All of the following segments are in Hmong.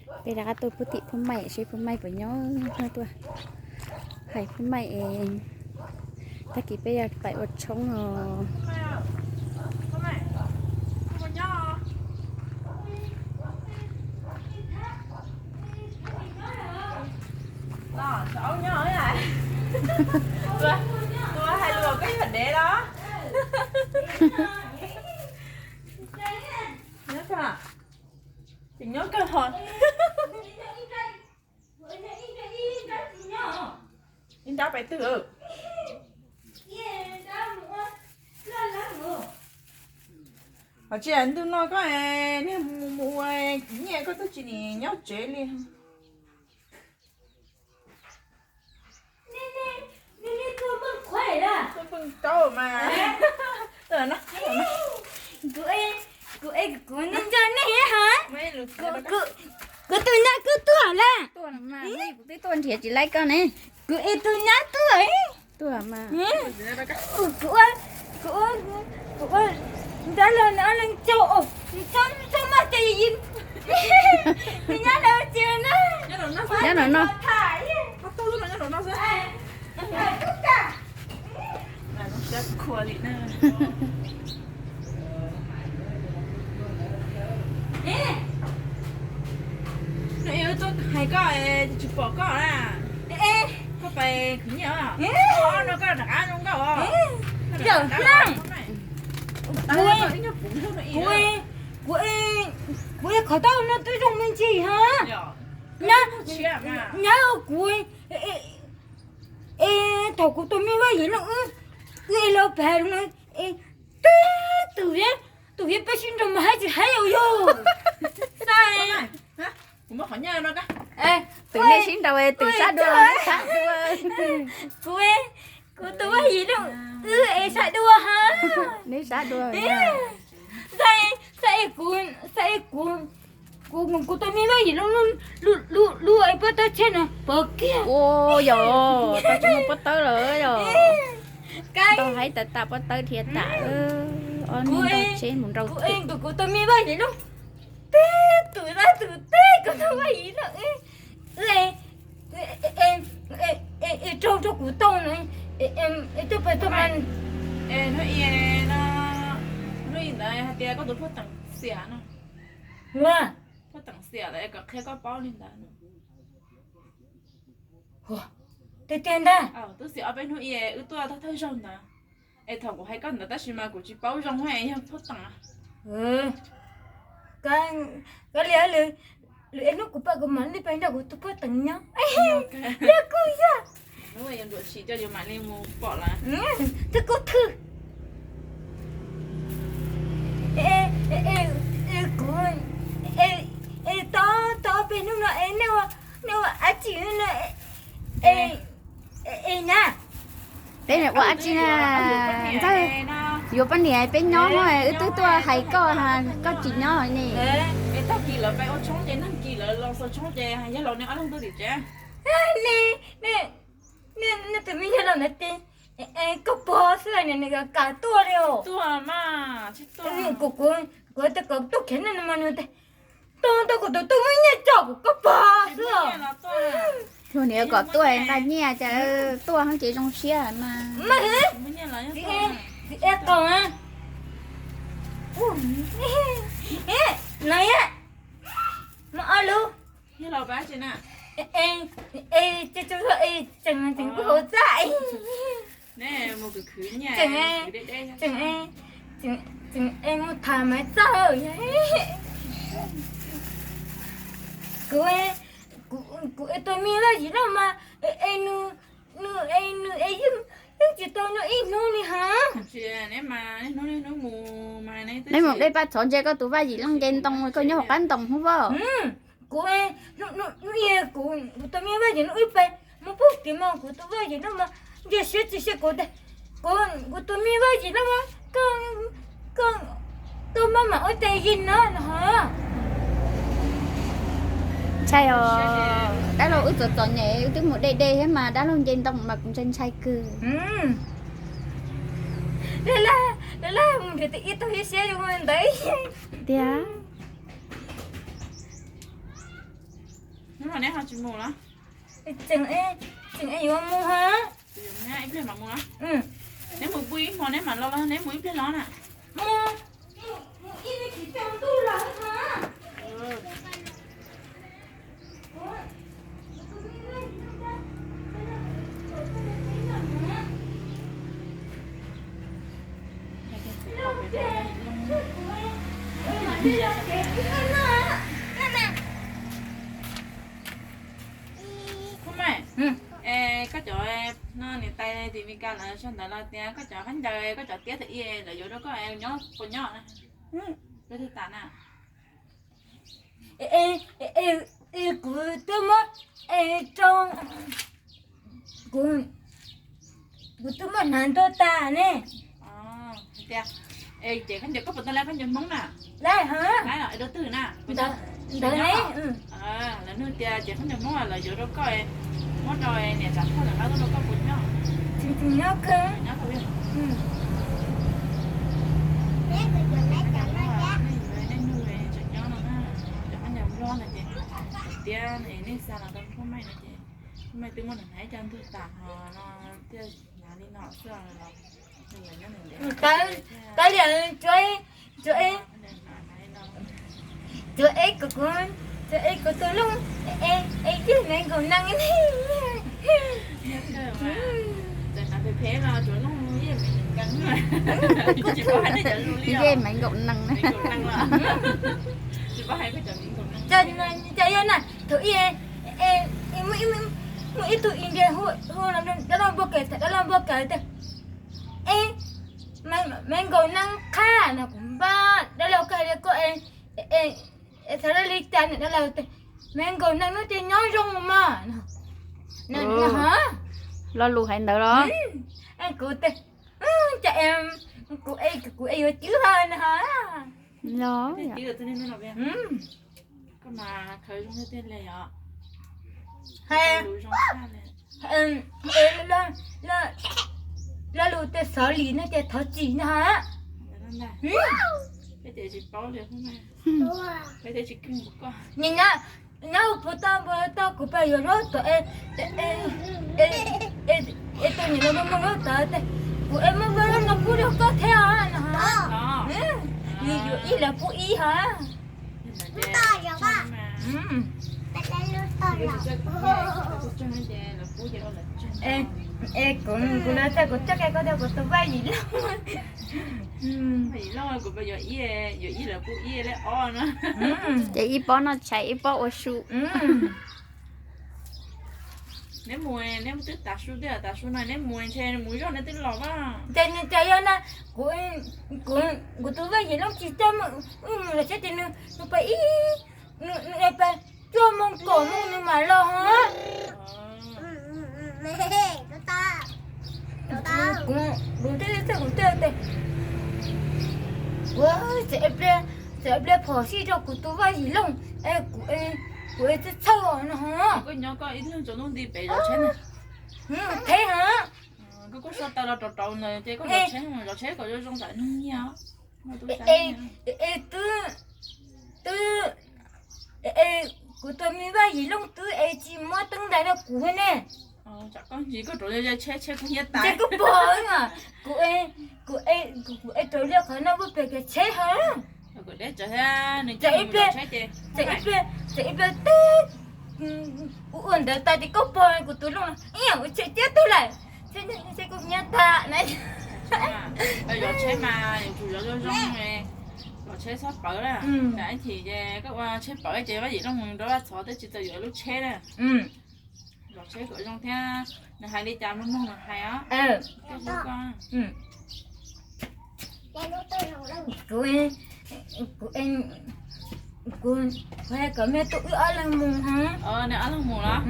Peb rov qab tuaj pub tim Phoob Maij seb Phoob Maij puas nyob, tuaj hais Phoob Maij es tag kis peb yuav pais ua tshoob os. Tus hais lus koj yog dev los? Tseem nyob kawg ho. Ib nrab pais twg? Hos tsis ntuj no koj niag mus mus ua nyiaj koj twb tsis nim nyob tsev li. Tuaj pheej rau mas. Kuv, kuv, kuv nco nej ha. Kuv tus nyab kuj tuaj lawm. Kuv twb tuaj nrhiav tsis laib koj ne. Kuv es tus nyab tuaj. Kuv, kuv ua, kuv ua nrab los nws ob leeg caug, nws txhob maj ces yim, nws nyob lawv tsis na. Nyob no no. Tuaj hais koj tsis pom koj na. Koj pais khwv nyiaj no koj rov qab zoo nkauj. Yawm Hlaj, kuv, kuv, kuv es qhov tau no twb zoo me ntsis ha. Nyab, nyab kuv es thaum kuv tus me Vaj Yim Looj wb, wb es los pab no, twb tus, tus peb sib nraus mas haib tsis haib yau yog. Twm nej sib nraus twm sab dua, sab dua. Kuv, kuv tus Vaj Yim Looj wb es sab dua ha. Neb sab dua. Xav es kuv, xav es kuv, kuv, kuv tus me Vaj Yim Looj lub, lub, lub pob tawb tshiab no pov kiag. Ua yog, tau tsis muaj pob tawb lawm yog. Ntau haib tas tas pob tawb dhia tas. Ob hnub ntau tsheb mus nrau twm. Kuv tus me Vaj Yim Looj teb tus dab tus teb kuv tus Vaj Yim Looj wb, wb es raug rau kuv tau no, es tuaj pab tau mas. Hnub i, hnub i ntawd hais tias koj tus phauj teem xiam no. Phauj teem xiam lawm kom qhia koj paub li ntawd no. Tiag tiag ntag. Twb xiam ob peb hnub i wb tuaj thawj thawj zaug ntawd. Es thaum kuv hais koj ntawd tab sis mas kuv tsis paub zoo yog phauj teem. Koj li, lwm hnub kuv pom kuv mam li pais nrog kuv tus phauj teem nyob. Yog kuj yog. Hnub yuav nruam sim coj yuav mam li mus pom lawm. Twb kuj thwj. Kuv, es tau, tau ob peb hnub no es nej ua, nej ua dab tsi no? Es na, peb ua dab tsi na? Ntxawg, yuav poj niam peb nyob, wb twb tuaj hais koj, koj tsis nyob ne. Es tag kis lawv pais ua tshoob ces neeg kis lawv los xaus tshoob ces yog los neb ob leeg tuaj tim tsev. Nej, nej tus me yawg laus ntawd ces koj pog xwb nws kam tuaj li os. Tuaj mas, kuv, kuv, kuv tias kom tuaj khiav nej no mas nws tias, tuaj, tuaj, kuv tus tuaj muaj nyiaj tso kuv, koj pog xwb os. Luag nim kom tuaj nqa nyiaj cas tuaj heev ces zoo siab mas. Txiv, txiv ej qaug na. No, no ob lub. Tseem, tseem kuj hauv txaj. Tseem, tseem mus tham mas txaj. Kuv, kuv es tus me Vaj Yim Looj mas es nws, nws es, nws es yeej, yeej tsis tau nyob ib hnub li hos. Neb mus dej paj txhov ntsia koj tus Vaj Yim Looj nce ntoo, koj nyob hauv qab ntoo hub voj. Kuv, kuv, kuv tus me Vaj Yim Looj wb pais mus pug kev mas kuv tus Vaj Yim Looj mas ntsia siab tsis siab kuv tias, kuv, kuv tus me Vaj Yim Looj mas, koj maj mam ua cas yig no no hos. Ntshai os, dab laug wb txom txom nyem wb twb mus dej dej thiab mas dab laug nce ntoo mas kuv ntshai ntshai kawg. Laj laj, laj laj mus nrhiav tus ib tug ib siab zoo ntawd tiag. Neb ho tsis mus los? Tseem, tseem yuav mus hos. Ib pliag mam mus los. Neb mus pw ib hmo neb mam los los neb mus ib pliag los na. Mus, mus ib pliag tsis tau ntuj los hos. Koj cov, no niam tais tim Mes Kas lawv sau ntawv los tias koj cov khaub ncaws koj cov tiab thaum ub lawv yuav rau koj nyob puas nyob na? Koj twb tas na. Kuv twb muab rau, kuv, kuv twb muab hnav ntua tas ne. Tias, ces khaub ncaws koj puas tau lawv khaub ncaws Hmoob na? Lawv hos. Lawv rau twg na? Ntawd ne. Lawv nug tias ces khaub ncaws Hmoob lawv yuav rau koj, muab rau niam tsam thoj lawv qab tuaj rau koj puas nyob? Tsis nyob kawg. Nej nug tseem nyob no na, cov khaub ncaws Nplog no ces tiab nej xa los rau Hmoob Mej no ces Hmoob Mej twb muab nws hnav ib co ntug tas hos no thiaj hnav li no xwb los. Tawv, tawv liam, tsuav, tsuav, tsuav es kuv, tsuav es kuv tus Looj, es, es yej me nkaum nees. Yeej me nkaum nees. Cas yog na, thaum ub muaj ib tug India hu dab laug npua kaws, dab laug npua kaws tias, es me nkaum nees qha no kuv npaj dab laug kawg li koj es, es txhob li cas niam dab laug tias, me nkaum nees no ces nyob zoo mas. Lo lus hais ntawd los? Kuv tias, cas kuv, kuv es yuav cwb hos no hos. Los, lo lus tias xov lis no ces thov txim no hos. Nyob ua puas tau, puas tau kuv pab yuav zaub tod, es tus niam laus muaj zaub tod, kuv es muab zaub no pub rau koj thiab no hos. Yus yuav ib los pub ib hos. Es kuv, kuv los txog kuv coj kiag koj rau kuv tus Vaj Yim Looj. Vaj Yim Looj, kuv pab yuav ib, yuav ib los pub ib li ob no. Ces ib pob noj tshais ib pob ua su. Neb mus, neb twb tav su, twb tav su no neb mus ntshe mus zog neb twb los mas. Ces nws cas yog na, kuv, kuv, kuv tus Vaj Yim Looj tsis txawj mus, mus los tsheb ces nws, nws pab ib, nws pab cuaj moos kaum moos nws mam los hos. Kuv, kuv txawm, kuv txawm, kuv txawm pliag, txawm pliag phom sij rau kuv tus Vaj Yim Looj, es kuv, kuv es txawj txhawj no hos. Koj nyob koj ib leeg tsaus ntuj nti pem zov tsheb na. Theb hos. Koj kuj soj taw los rau rau ntawd ces koj zov tsheb, zov tsheb kom zoo zoo tam nyiaj. Es twb, twb, es kuv tus me Vaj Yim Looj twb es tsis muab teeb ntais rau kuv ne. Koj ntsis koj rau tsheb, tsheb kuv hnyiab tas. Tsheb kuj pog, kuv, kuv, kuv es rau liaj qhov no ua pem kev tsheb hos. Txawm ib pliag, txawm ib pliag, txawm ib pliag twb ua ntawd tas ces koj pog kuv tus Looj no ib yam ua tsheb tiab twg lawm. Tsheb kuj hnyiab tas na. Zov tsheb mas yuav tsum zov zoo zoo, zov tsheb txhob pawv na. Ib chim ces koj ua tsheb pawv ces Vaj Yim Looj mus rau vaj txhov twb tsis txawj yuav lub tsheb na. Zov tsheb kom zoo thiab, nws hais li cas mloog mloog nws hais os. Kuv, kuv, kuv, kuv hais kom me tub wb ob leeg mus hos. Neb ob leeg mus los?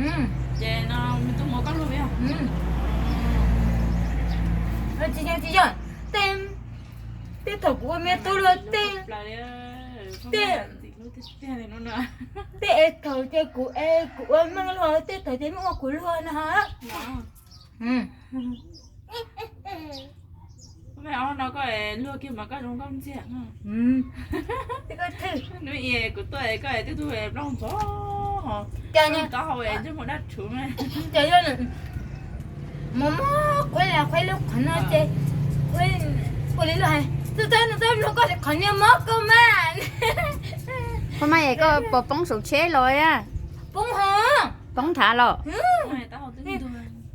Ces no me tub mus koj lug yog? Tsis yog, tsis yog, tej, tej thaum kuv ua me tub luag tej, tej, tej es thaum ces kuv, kuv ua meej luag, tej thaum ces meej ua kuv luag no hos. Koj me ob no koj luag kiag mas koj zoo nkauj ntxiag. Hnub i kuv tuaj koj twb tug nplooj ntxhov. Cas ni, cas yog mus muab qhuaib los qhuaib lub qhov no ces ua li lawv hais, txawj txawj no txawj mloog koj qhov niag mob koj mas. Phob Maj, koj puas poob saum tsheb los? Poob hos. Poob thav los?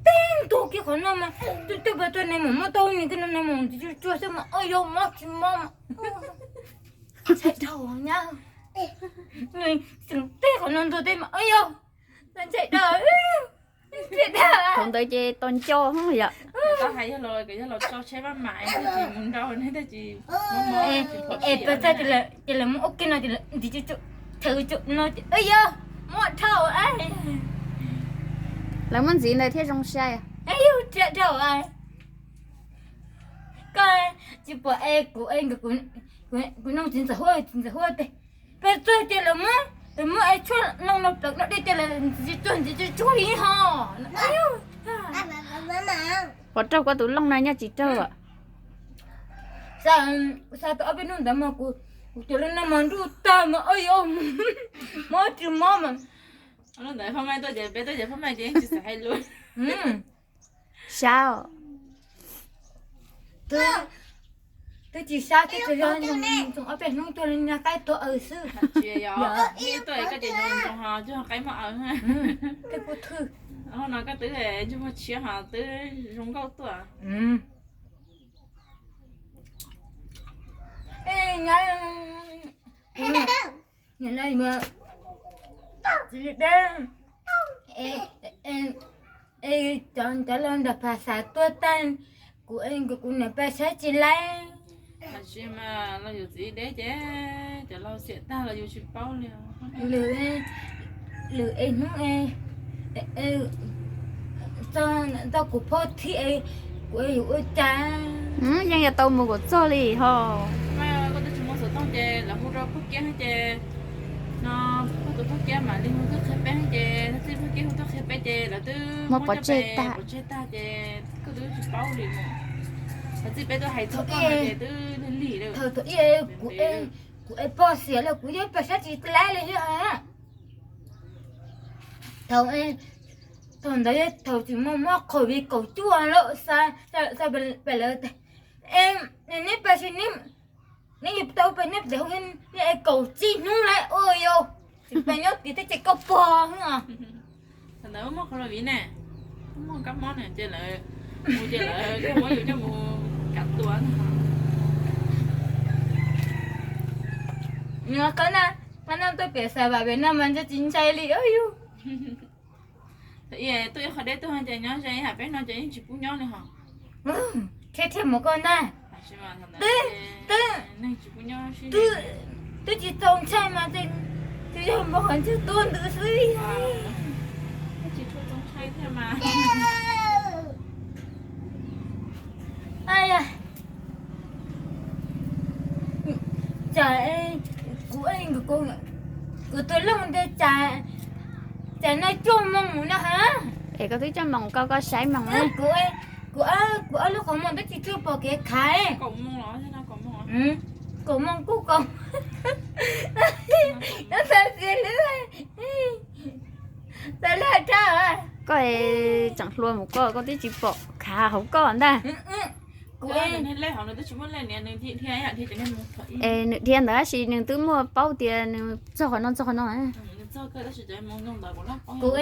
Teg ntug kiag qhov no mas, tuaj tuaj pas tuaj nws mus muab tau ni, koj no nws mus tsis tsuag tsuag xwb mas, ua yog mob tsis mob mas. Txhais dhau nyab, tseem teg qhov no ntug teb mas, ua yog, txhais dhau. Thaum ntawd ces tos nco yom. Tau hais yog los, yog los tso tsheb maj mam, tsis mus nrau ne, tsis mob mob, tsis phom sij. Ces lawv muab ua ke no ces ntiv tshwm no ces, ua yog, mob dhau. Lawv muab ntxiv ntawd thiaj zoo sai. Yog dhau. Koj tsis pom es kuv, kuv noog txiv ntxawm huab, txiv ntxawm huab tias, peb txog ces lawv muab, lawv muab es tshuaj noog no plaws no dej ces lawv ntxiv tsuag ntxiv tsuag li hos. Puas raug koj tus looj na, nyob tsis raug. Xa tau ob peb hnub ntawd mas kuv, kuv cov lub no mas nruj tag mas, ua yog, mob tsis mob mas. Hnub ntawd Phob Maj tuaj ces peb tuaj ces Phob Maj ces tsis xav hais lus. Sab os. Twb tsis sab, twb tsuas yog ob peb hnub tuaj li nyag qaib tuag aws xwb. Tsis yog, tuaj koj ces nco ntsoov ho, tsuas yog qaib muaj aws. Tej kub thwj. Hauv no koj twb ntsej muag tshiab ho twb zoo nkauj tuaj. Cov, cov laus nram Phas Xav tuaj tag, kuv, kuv niam pab saib tsis laib. Tab sis mas los yus txiv deb ces cov laus xiam tag los yus tsis paub li. Lwm, lwm es hnub es txog tau kuv phob thib es kuv yuav ua cas? Yeej yuav tau mus kom txog li ho. Koj twb tsis muaj xov tooj ces lawv hu rau Phob Kiab ces no, koj tus Phob Kiab mam li hu tuaj qhia peb ces, txij Phob Kiab hu tuaj qhia peb ces lawv twb muab pov tseg tag, pov tseg tag ces koj twb tsis paub li. Txij peb tuaj hais txog koj ces twb lig lig lawm. Thaum ub kuv, kuv es pog xiam los kuv yeej pab saib tsis laib li thiab. Thaum, thaum ntawd yog thaum tsis muaj, muaj COVID kaum cuaj lawm, xav pem lawv tias, neb pab saib, neb yuav tau pab neb pab, neb es kaum tsib hnub lawm ua yog tsis pab nyob tid thiab ces koj pog xwb os. Thaum ntawd muaj COVID ne, muaj kab mob ne ces lawv mus ces lawv muab yus coj mus kav tua. Qhov no tuaj pem Xas Vas pem no mas ntshe tsis ntshai li yus. Tuaj ib qho deb tuaj ces nyob ze hais peb no ces yeej tsis pub nyob li hos. Thiab thiaj mus koj ntag. Twb, twb, twb tsis txaus ntshai mas, twb yog npau qhov ntswg tuaj ntws xwb. Cas kuv, kuv tus looj ntawd cas, cas noj cuaj moos no ha. Es koj twb coj moos koj, koj saib moos. Kuv, kuv, kuv ob lub qhov muag twb tsis tshua pom kev khav. Kaum moos kuj kaum, xav xav li, xav li dhau. Koj tseem hluas mus koj, koj twb tsis pom khav hauv koj ntag. Es nws dhia ntawd tab sis nws twb muaj paub tias nws txog qhov no txog qhov no. Kuv,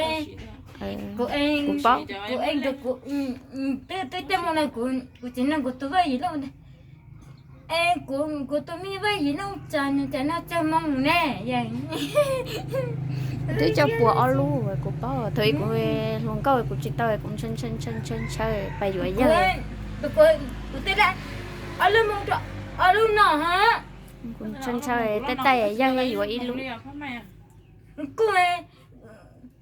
kuv paub. Twb, twb coj mus no kuv, kuv tsis nug kuv tus Vaj Yim Looj. Es kuv, kuv tus me Vaj Yim Looj tsa nws cas noj cuaj moos ne. Twb coj puas ob lub kuv paub. Thaum ub kuv hluas nkauj kuv tsis tau, kuv ntshaw ntshaw ntshaw ntshaw pais yuav yawg. Kuv twb, ob lub moos rau ob lub no ha. Kuv ntshaw ntshaw tej taij yawg yuav ib lub. Kuj,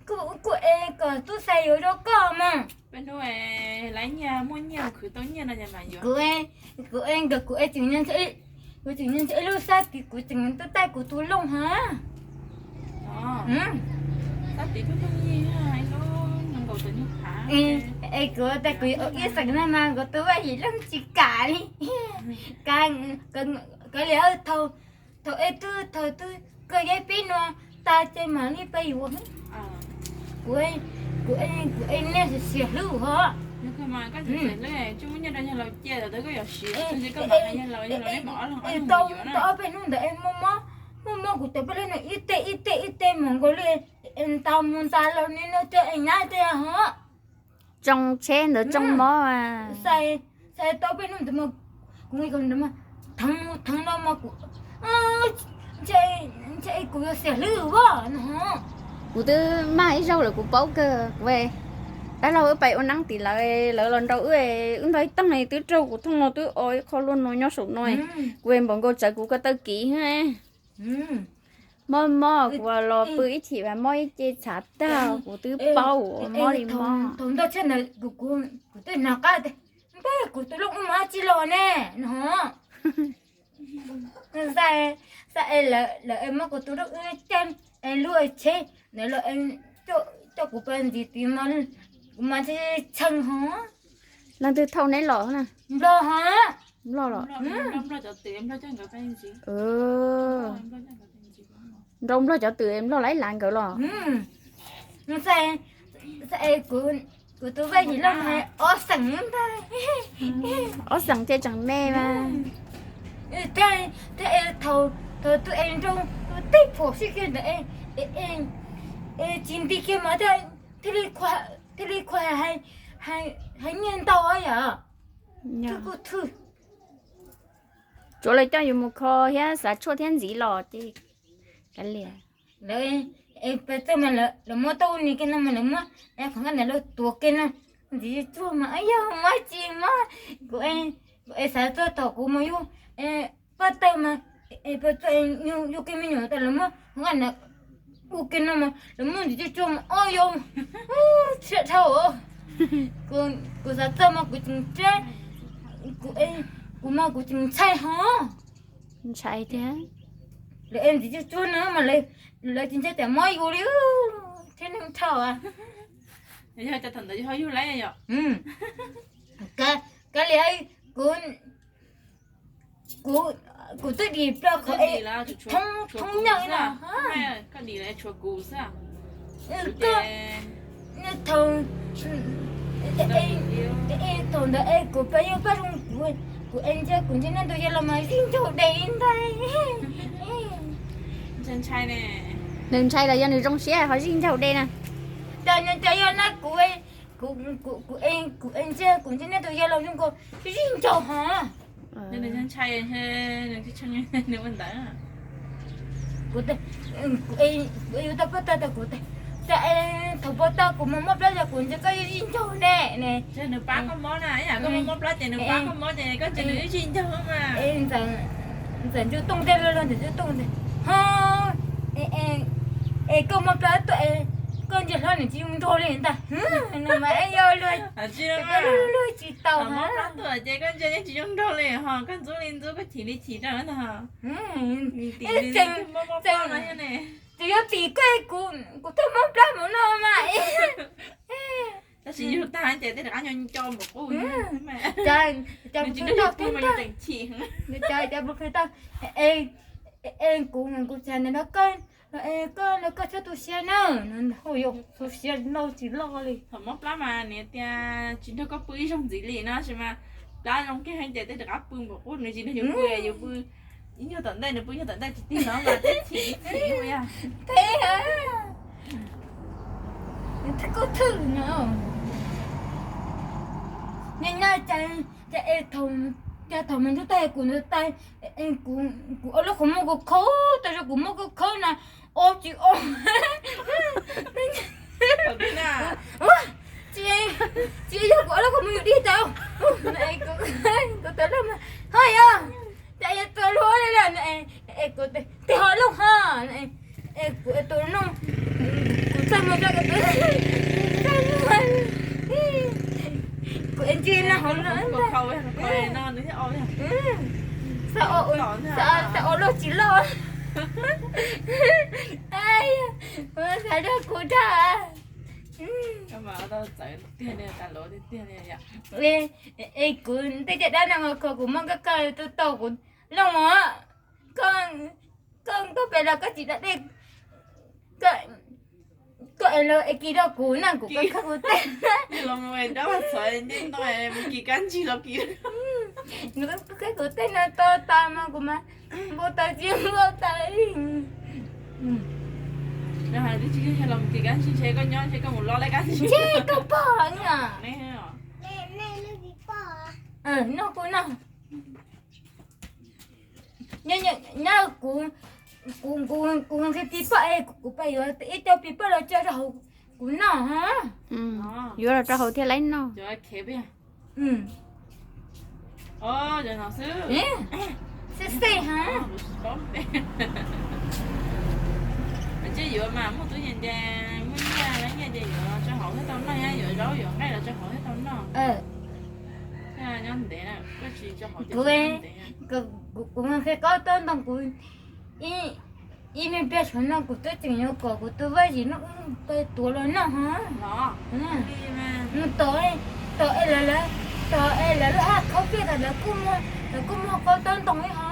kuj, kuj es kom tub xaiv yuav rau koj mas. Kuv, kuv es nkawd, kuv es tseem, kuv tseem nyob ntawm ib lub sab tid, kuv tseem tuaj taij kuv tus looj ha. Es kuv tas kuv yuav ib xeem no mas kuv tus Vaj Yim Looj tsis kam li. Kav liam, thaum es twb, thaum twb koj yog peb no, tas ces mam li pab yuav. Kuv, kuv, kuv niag xiam hlwb ho. Tau ob peb hnub ntawd es muaj mob, muaj mob kuv cov peb leeg no ib teg ib teg ib teg mus nkaus li, ntas mus ntas los ni no tiag es nyab tiag ho. Tsoo tsheb ntawd tsoo mob. Xais tau peb hnub ntawd mas kuv nqis ntawd mas theev no mas kuv, ntshe kuv yuav xiam hlwb voj no. Kuv twb mag ib zaug lawm kuv paub kawg. Kuv, pab laug wb pais ua neeb tim lawv, lawv los nrau wb, wb nto ib teeg twb raug kuv thooj no twb o ib qho luaj no nyob saum no. Kuv npaum nkaus tsawv kuv ko taw kiv. Mob mob kuv los pw ib chim mas mob ib ce txhav tag kuv twb paub mob li mob. Thaum ntoj tsheb ntawd kuv twb hnav qab tias, npej kuv tus looj ub mas tsis los ne no. Xav es lawv muab kuv tus looj ub coj es luaj tsheb ntawd los coj kuv pais ntxiv tid mas kuv mas tshee ho. Leej twg thauj neb los na? Nplog ho. Nplog los? Nrau nplog cov twm nplog laib lav nkawd los? Kuv tus vaj yim loj hais ob xeem ntag. Ob xeem ces tseem me mas. Thiab es thaum tus es nrau tus tej phom sib kiag ntawd es tsis nti kiag mas thiaj li khuam hais nyiaj ntau yom. Kuj thwj. Tsuav lawv coj yus mus kho thiab xav tshuaj thiab ntxiv los ces kav liam. Lawv, peb txawj mas lawv muab tau ni kiag no mas lawv muab qhov nqaij ntawd lawv tuav kiag no. Ntxiv tshuaj mas yog muab tsis muab. Kuv, kuv es xav txog thaum kuv mus yug paj tawg mas, peb txawj yug kiag me nyuam tas lawv muab qhov nqaij ntawd ua kiag no mas lawv muab ntxiv tshuaj mas o yog siab dhau. Kuv xav txog mas kuv tseem, kuv mas kuv tseem ntshai ho. Ntshai thiab. Lawv es ntxiv tshuaj tshuaj no mas lawv tsis ntshai tias mob yus li, thiab neeg dhau. Yog cov thaum ntawd yog ho yug lawm yom? Kav liam, kuv, kuv twb dim plaws qhov thoob nyoog na. Thaum ntawd es kuv pab yug pab zoo kuv, kuv es ntsia kuv ntsej nej tus yawg laus mas zij ncaug de ntag. Nws ntshai los yog nws zoo siab ho zij ncaug de na? Cas nws cas yog na kuv, kuv, kuv es ntsia kuv ntsej nej tus yawg laus zoo nkaus zij ncaug ho. Nws ntshai, nws ntawd. Kuv, kuv yuav tau pab tag tas kuv, cas es thaum pab tag kuv mus mob plab yog kuv ntsia koj zij ncaug ne. Nws pab koj mob na, ib yam koj mob plab ces nws pab koj mob ces koj ntsia nws zij ncaug mas. Ntxawm Ntsuab Tooj ntej, Ntxawm Ntsuab Tooj ntawd ho, es koj mob plab tuaj es koj ntsia hlo nws tsis zoo nraug li ntag. Nws mas yog luag, luag tsis tau mob plab tuaj ces koj ntsia yeej tsis zoo nraug li ho, koj ntxub li ntxub, koj chim li chim rau ntag. Tsis yog tim koj, kuv twb mob plab mus no mas. Tab sis yug tag ces tej rov qab nco nco npaum qub. Cas, cas, cas, cas, kuv, kuv txhais ntawm no koj, koj, koj txhob tu siab na, tu siab no tsis loj li. Thaum mob plab mas nws tias tsis nrog koj pw ib zaug ntxiv li no sis mas plab zoo kiag heev ces tej rov qab pw npaum qub, nws tsis nrog yus pw, yus pw ib nyuag tom ntej, nws pw ib nyuag tom ntej tsis tig no mas tej chim chim yog. Kuv thwj no, nyob nyob cas, cas es thaum, cas thaum me ntub tag kuv ntawd tas, kuv ua lub qhov muag kuv khawb, tas zog kuv muab khawb khawb na, o tsis o. Tsis, tsis yog kuv ua lub qhov muag yus dig tau. Kuv tus looj, ho yog, cas yog tus luag li lawm, kuv tes ho looj ho, kuv tus looj, kuv txaj muag rau kuv tus, kuv ntsia no hauv no, xav ua luaj tsis loj. Xav rau kuv dag. Es kuv tej caj dab no kho kuv muab koj koj tu tau kuv looj mog. Koj, koj tuaj pem los koj tsis da dej, Koj, koj es los es kis rau kuv na, kuv khaws kuv tej, los mus es rov mus txhom ncej ntoo mus kis kab ntsig los kis. Kuv khaws kuv tej no to tas mas kuv mas npau taws tsis npau taws li. Los mus kis kab ntsig ntshe koj nyob ntshe koj mus lob lawv kab ntsig. Ntshe koj pog na. Noj kuv noj. Nyob kuv, kuv, kuv nqhis tiv poj es kuv pab yuav ib co tiv poj los tso rau hauv kuv noj. Yuav los rau hauv thiaj li noj. Xij xij ha. Ces yuav mas muaj tub yees ces muaj nyiaj, nyiaj ces yuav tso hauv thiaj tau noj, yuav zaub yuav nqaij los tso hauv thiaj tau noj. Nyob ntev, kuv, kuv qhia koj tau ntoo kuv ib me pliag saum no kuv twb tseem yuav kom kuv tus Vaj Yim no pab tuav los noj ha. Mus tom, tom es lawv, tom es lawv lub haj khaub pij tas lawv kuj muag, lawv kuj muag koj tau ntoo li ha.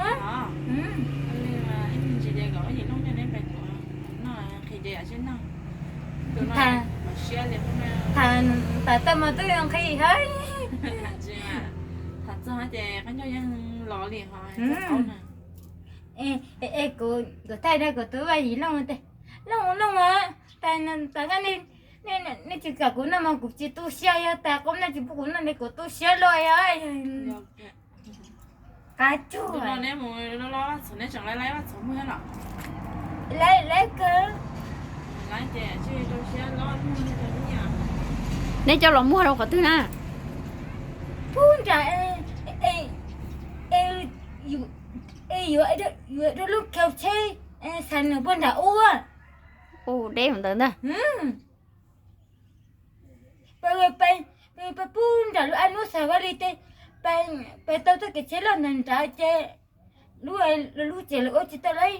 Tham tas tau mas twb yuav nqhis ha. Tham txog ces qab ncaug yeej los li ho. Es kuv, kuv thaij rau kuv tus Vaj Yim Looj tias, Looj, Looj, tas nej tsis kam kuv noj mas kuv tsis tu siab, yog tas qub nej tsis pub kuv noj li kuv tu siab lawm. Qab tsuag. Neb coj los muag rau qhov twg na? Puag nram, es yuav rau lub khaus tsheb, xav nws puag nram ub. Ua deb ntawd ntag. Peb, peb puag nram lub aj hnub xav vaj li tej, peb tau txoj kev tsheb loj nram nrad ces lub, lub tsev lawv ua tsis tau lawm.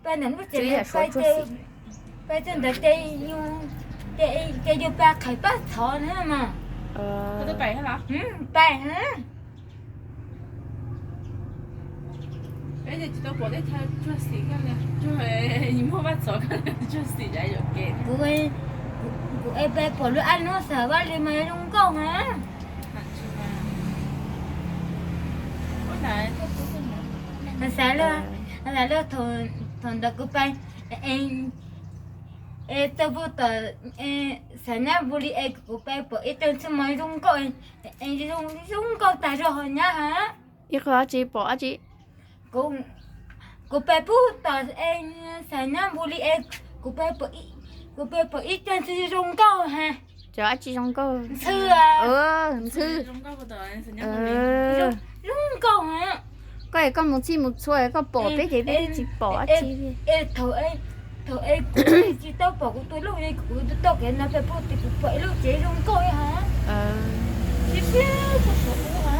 Peb ntawm lub tsev lawv pais, pais txog ntawd ces, ces yus pais qhais paj txhov na mas. Pais ha. Peb tsis tau pom tej chaw tsuag xim koj li, tsuag muaj paj txhov koj tsuag xim yuam kev. Kuv, kuv es peb pom lub aj hnub xav vaj li mas zoo nkauj ha. Xav lawm, xav lawm thaum ntawd kuv pais, es txawm puag tom Xais Nyab Npus Lis es kuv pais pom ib co ntxhw mos zoo nkauj, zoo nkauj tag zog ho nyab ha. Ib qho tsis pom tsis. Kuv pais puag tom Xais Nyab Npus Lis es kuv pais, kuv pais pom ib co ntxhw zoo nkauj ha. Cov dab tsi zoo nkauj? Ntxhw, ntxhw. Zoo nkauj ha. Koj es koj mus txhij mus txhua koj pom peb ces peb tsis pom dab tsi. Es thaum, thaum es kuv tsis tau pom kuv tus Looj es kuv tau kev no pais puag tim kuv pom ib lub tsev zoo nkauj ha. Siab siab kuv suav ub ha.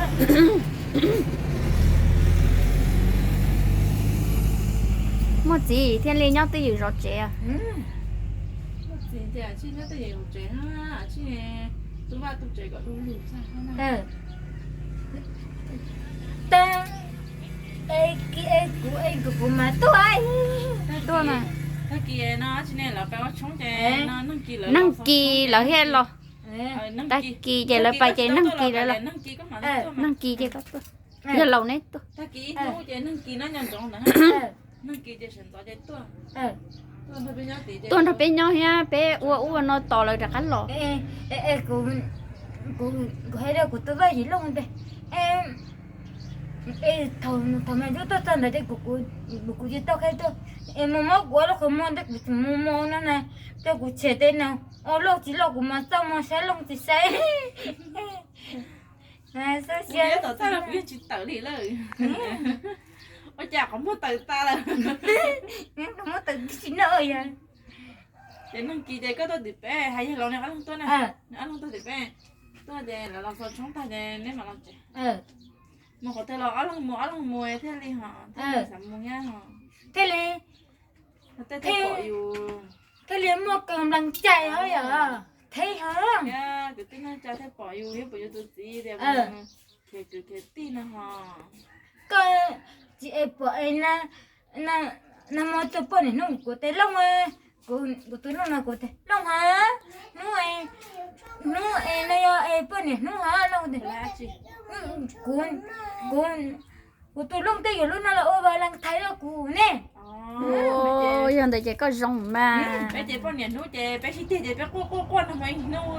Muaj txiv thiaj li nyob twj ywm zov tsev. Muaj txiv ces tsis nyob twj ywm zov tsev na, tsis tu vaj tu tsev kom du lug. Tag, es kis es kuv es kuv kuv mas tuaj, tuaj mas. Tag kis no tsis ne lawv pais ua tshoob ces Neeg Kis lawv thiaj los. Tag kis ces lawv pais ces Neeg Kis lawv los. Neeg Kis ces koj tuaj. Yog laus neb tuaj. Tuaj nrog peb nyob thiab peb ua ub ua no tos lawv rov qab los. Kuv hais rau kuv tus Vaj Yim Looj tias, thaum mas yus tuaj txog ntawd ces kuv, kuv tsis tau qhia rau, es mus muab kuv ob lub qhov muag ntawd kuv tseem mus mus no na, rau kuv tshem tej no, ua loj tsis loj kuv mas txaj muag saib looj tsis saib. Xwb xwb tsis tawm li lawm. Ua cas qhov muag tawm tas lawm. Qhov muag tawm tsis noj yog. Ces Neeg Kis ces koj tuaj tim peb, hais yawg laus neb ob leeg tuaj na. Neb ob leeg tuaj tim peb, tuaj ces lawv los xaus tshoob tag ces neb mam los tsev. Mus qhov twg los ob leeg mus ob leeg mus thiaj li ho thiaj li xav mus thiab ho. Thiaj li, thiaj li muaj kas nplas cai os yom. Theb ho. Thiab kwv tij neej tsa thiaj pom yus, yus pom yus tus txiv tias khiav kwv khiav tij no ho. Koj tsis es pom es nag hmo txog poj niam hnub kuv tes Looj, kuv tus Looj no kuv tes Looj ha, hnub, hnub no yog es poj niam hnub ha Looj tes, kuv, kuv, kuv tus Looj tej yuav lub no los ua Valentine rau kuv ne. Yog ntawd ces koj zoo mas. Peb ces poj niam hnub ces peb sib ceg ces peb quaj quaj quaj nag hmo ib hnub.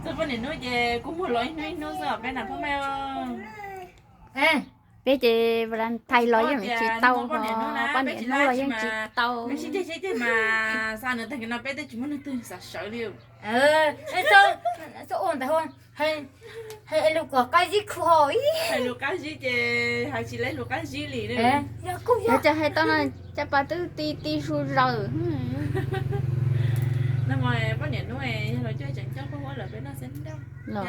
Txog poj niam hnub ces kua muag los ib hnub ib hnub xwb os peb na Phab Maj. Peb ces Valentine los yeej tsis tau, poj niam hnub los yeej tsis tau. Peb sib ceg sib ceg mas xa nws tag kis no peb twb tsis muaj leej twg xav sawv li. Ua ntawd, hais lus kom qab zib khu ho ib. Hais lus qab zib ces hais tsis lawv lus qab zib li. Yog kuj yog. Cas hais tau no, caj pas twb ti ti su zaws. No mas poj niam hnub yog los coj tseem coj quaj huab lawm peb noj xeeb nrauj. Ho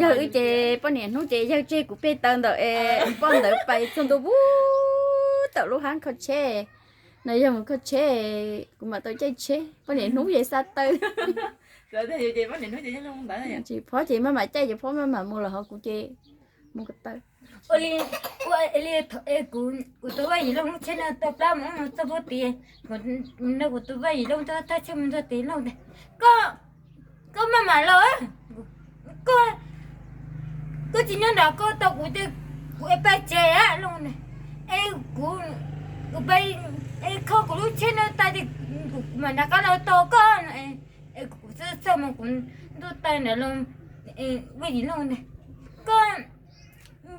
yawg wb ces poj niam hnub ces yawg tseg kuv peg taw ntawm es poj ntawd pais txog ntua pub tawm lub hab kho tsheb. No yog mus kho tsheb, kuv mam tau caij tsheb, poj niam hnub ces xa taw. Tsis phob ces maj mam caij ces phob maj mam mus los ho kuv ces mus ko taw. Ua li, ua li thaum es kuv tus Vaj Yim Looj lub tsheb no tau plab mus mus txog puag tid, no kuv tus Vaj Yim Looj tau thaj tsheb mus txog tid Looj tias, koj, koj maj mam los, koj, koj tsis nyob nram koj tau kuv tias kuv es pab tsev Looj, es kuv, kuv pab, es kho kuv lub tsheb no tas ces kuv mam rov qab los tos koj no. Es kuv txawj txawj mus kuv ntuj taw ntawd los, Vaj Yim Looj tias, koj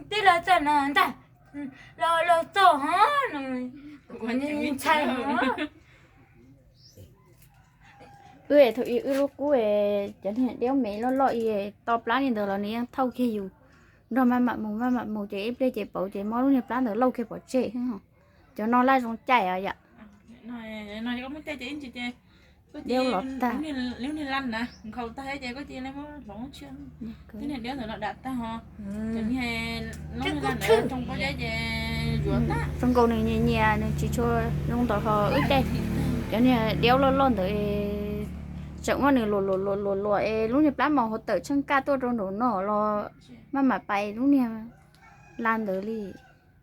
twb los txog no ntag, los los txog ho no, kuv ntshai ho. Wb thaum ub wb lub qub, cov niag diaub me loj loj ib to plab li ntawd los nws yeej thauj kiag yus nrog maj mam mus maj mam mus ces ib pliag ces pauv ces muab lub niag plab ntawd lauj kiag pov tseg. Cov no laj zoo caij os yom. Diaub los tag. Lub niag laj na nkhaus tag ces koj cia li muab hloov tshiab. Twb niag diaub ntawd los dam tag ho. Cov niag lub niag laj ntawd tsoo pob zeb ces zuav tag. Zoo nkaus nws nyias nyias nws tsis tshua zoo ntawd ho wb caij. Cov niag diaub loj loj ntawd tseem muab nws luam luam luam luam luam es lub niag plab mos hauv tawm tsheej kaj tuaj rau nraum no los maj mam pais lub niag laj ntawd li.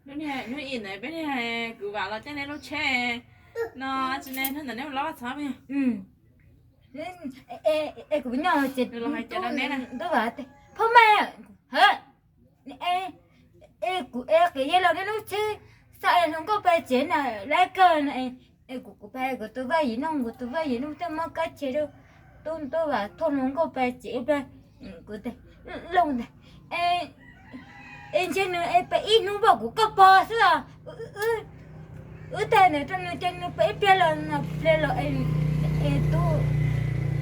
Hnub ib ntawd peb niag kwv Vam los caij neb lub tsheb no, tsis ne hnub ntawd neb mus lov vaj txhov. Es kuv nyob ces ntuj Vam tias, Phab Maj, es kuv es qias yawg los neb lub tsheb xa es hluas nkauj pais tsev na, lawv kawg no, es kuv kuv pais kuv tus Vaj Yim Looj, kuv tus Vaj Yim Looj thiaj muab kab tseg rau tub ntuj Vam thauj hluas nkauj pais tsev ib pliag. Kuv tias, Looj ntag, es ntshe nws es pais ib hnub npaum kuv koj pog xwb os. Wb tag ntawd rau nws ces nws pais ib pliag los no pliag los es tub,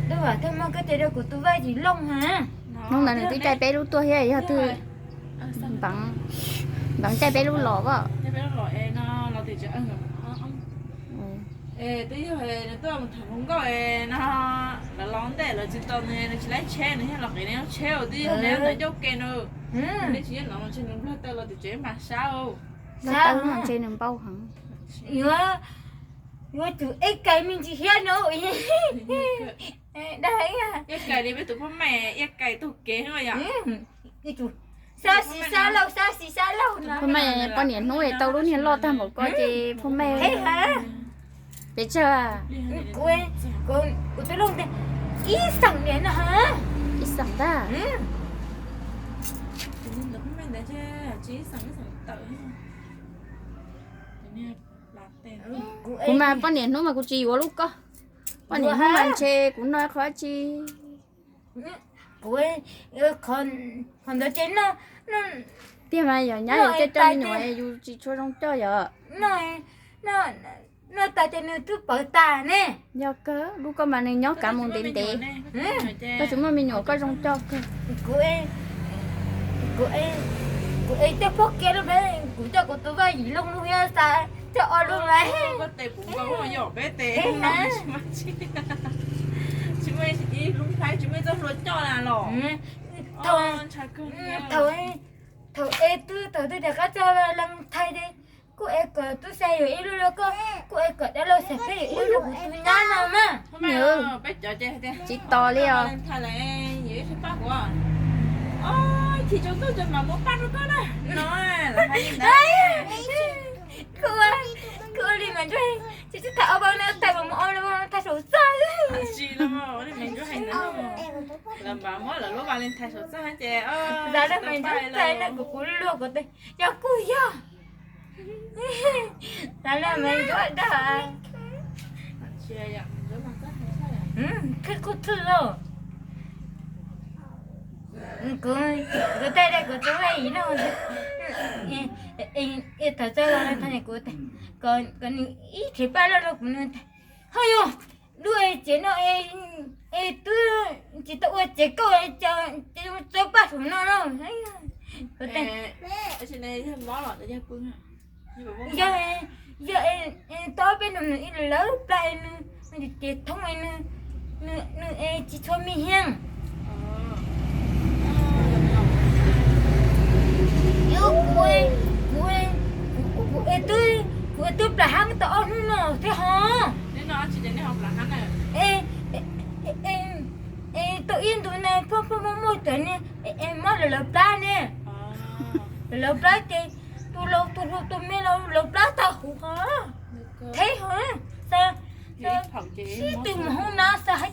tub Vam thiaj muab kab tseg rau kuv tus Vaj Yim Looj ha. Hnub ntawd nws twb caij peb lub tuaj thiab yog twg? Npeev caij peb lub los as. Twb yog nws tuaj mus tham hluas nkauj no, lawv los ntej lawv tsis tos nws, nws tsis laib tsheb, nws thiaj los qiv neb lub tsheb uas twb yog neb ntawd ncauj ke no. Neb tsis nyob no ntshe nws nplog taw los tim tsev mas sab. Nplog taw ntshe nws npau heev. Yuav, yuav tsum ib kais me ntsis thiab no. Ib kais li peb tus Phab Maj ib kais taug kev yom. Sab xis sab laug, sab xis sab laug no. Phab Maj poj niam hnub tau lub niag loj tag npaum ko ces Phab Maj pes tsawg? Kuv, kuv tus Looj tias ib xeem niam no ha. Ib xeem ntag. Kuv mas poj niam hnub mas kuv tsis yuav lub koj. Poj niam hnub mas ntshe kuv noj qhov tsi. Kuv, qhov ntawd ces noj, noj tiag mas yog nyab yus coj coj me nyuam yus tsis tshua zoo coj yom. Noj tas ces nws twb pawv tas ne. Yog kawg, lub koj mas nws nyob kav mus ntev ntev. Koj tsis muaj me nyuam koj zoo coj kawg. Kuv, kuv, kuv es coj pog kiag lub, kuv coj kuv tus Vaj Yim Looj lub thiab xav coj ob lub mas. Koj tes puv nkaus yom, peb tes tsis muaj ib lub hlais, tsis muaj ib txoj hlua coj na los. Thaum, thaum es twb thaum twb rov qab coj leej thaij thiab. Kuj es kom tub xa yus ib lub rau koj, kuj es kom dab laug xa peb yus ib lub rau kuv tus nyab no mas. Peb cov ces tsis tos li os. Chim tsaus ntuj ces mam mus pab rau koj na. Kuj ua li mas ntsuag, tsis txhob tham ob peb no, tham mas mus ob peb no, tham saum txaj. Lawv mas muab lawv lub Valentine saum txaj ces, Zam laj mas ntsuag txaj na, kuv kuv luag kuv tes, yog kuj yog. Zam laj mas ntsuag dag. Khwb kuj thwj lauj. Kuv, kuv tej dej kuv tus vaj yim no, es thaum txog los no kuv, kom nws ib tsev paj loj rau kuv nws. Ho yog lub es tsev no es twb tsis tau ua tsev kauj, txawb paj saum no no. Yog, yog tau peb nus nws ib lawv plab, nws ces thoob, nws es tsis tshua me hiab. Kuv, kuv, kuv es twb, kuv es twb plam hab tau ob hnub no thiab ho. Es tau ib ntus ne, pheej pheej muaj muaj cov ne, es mob lawv lawv plab ne. Lawv lawv plab ces tus laus tus hluas tus me lawv lawv plab tag huv ho. Theb ho, xav, sib tw mus hoob nab xav hais